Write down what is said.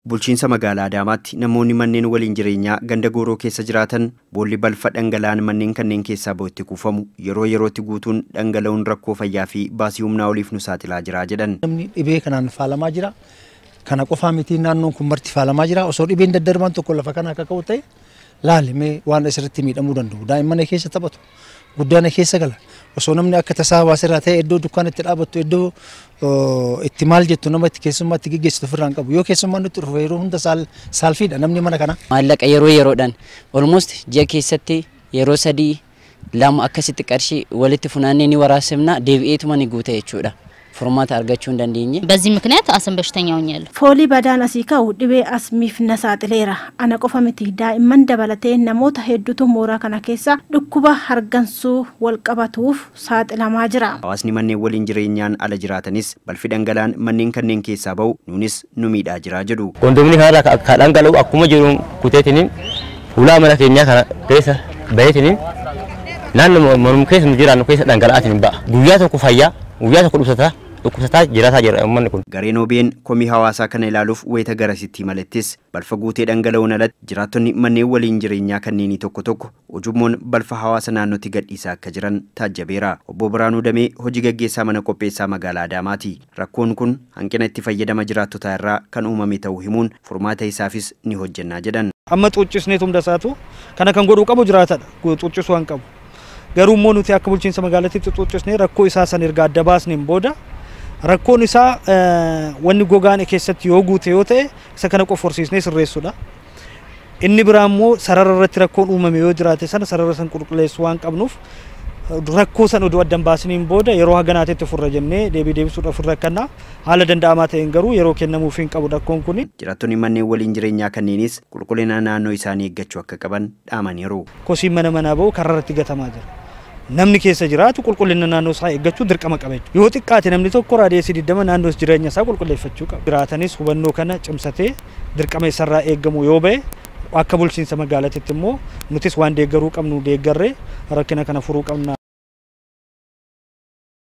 Bulchiinsa magaalaa Adaamaatti namoonni manneen waliin jireenyaa ganda gooroo keessa jiraatan boolli balfa dhangala'aan manneen kanneen keessaa bahu itti kuufamu yeroo yerootti guutuun dhangala'uun rakkoo fayyaa fi baasii humnaa oliif nu saaxilaa jira jedhan. Namni dhibee kanaan faalamaa jira. Kana qofaa miti, naannoon kun marti faalamaa jira. Osoo dhibeen daddarbaan tokko lafa kana akka ka'u ta'e laalimee waan asirratti miidhamuu danda'u. Daa'imman keessa taphatu. Guddaan keessa gala. Osoo namni akka tasaa hawaasarraa ta'e iddoo dukkaan itti dhaabattu, iddoo itti maal jettu, nama itti keessummaa itti geggeessitu ofirraa hin qabu. Yoo keessummaan nutti dhufu yeroo hunda saalfiidha namni mana kana. Maallaqa yeroo yeroodhaan almost ji'a keessatti yeroo 3 2 akkasitti qarshii walitti funaannee ni waraasifna, deebi'eetuma ni guuta jechuudha. Furmaata argachuu hin dandeenye. በዚህ ምክንያት አስም በሽተኛ ሆኛለሁ። Foolii badaan asii ka'u dhibee asmiif na saaxileera. Ana qofa miti, daa'imman dabalatee namoota hedduutu mooraa kana keessa dhukkuba hargansuu wal qabatuuf saaxilamaa jira. Hawaasni manneen waliin jireenyaan ala jiraatanis balfi dhangala'aan manneen kanneen keessaa bahu nuunis nu miidhaa jira jedhu. Kondomni kanarraa ka dhangala'u akkuma jiru kuteetiniin hulaa mana keenyaa kana keessa baheetiniin naannoo manuma keessa nu jiraannu keessa dhangala'aatiin ba'a. Guyyaa tokko fayyaa, guyyaa tokko dhukkubsataa dhukkubsataa jiraataa jira uummanni kun. Gareen OBN komii hawaasaa kana ilaaluuf wayita garasitti malettis balfa guutee dhangala'uun alatti jiraattonni manneen waliin jireenyaa kanneenii tokko tokko ujummoon balfa hawaasa naannootti gadhiisaa akka jiran taajjabeera. Obbo Biraanuu Damee hojii gaggeessaa mana qopheessaa magaalaa Adaamaati. Rakkoon kun hanqina itti fayyadama jiraattotaa irraa kan uumame ta'uu himuun furmaata isaafis ni hojjennaa jedhan. Amma xuuccisneetu hunda isaatu kana kan godhuu qabu jiraatadha. Xuuccisuu waan qabu. Garuu immoo nuti akka bulchiinsa magaalaatti xuuccisnee rakkoo isaa san erga adda baasneen booda rakkoon isaa wanni gogaan keessatti yoo guute yoo ta'e isa kana qofa horsiisnee sirreessuudha. Inni biraa immoo sarara irratti rakkoon uumame yoo jiraate sana sarara san qulqulleessuu waan qabnuuf rakkoo san oduu addan baasniin booda yeroo haganaatitti furra jennee deebii deebisuudhaaf rakkannaa haala danda'amaa ta'een garuu yeroo kennamuuf hin qabu rakkoon kuni. Jiraattonni manneen waliin jireenyaa kanneenis qulqullina naannoo isaanii eeggachuu akka qaban dhaamaniiru. Kosiin mana manaa bahu karra irratti gatamaa jira. Namni keessa jiraatu qulqullina naannoo isaa eeggachuu dirqama qaba jechuudha. Yoo xiqqaate namni tokko raadiyeesii 20 naannoo jireenya isaa qulqulleeffachuu qaba. Jiraatanis hubannoo kana cimsatee dirqama isarraa eeggamu yoo ba'e akka bulchiinsa magaalaatitti immoo nutis waan deeggaruu qabnu deeggarree rakkina kana furuu qabna.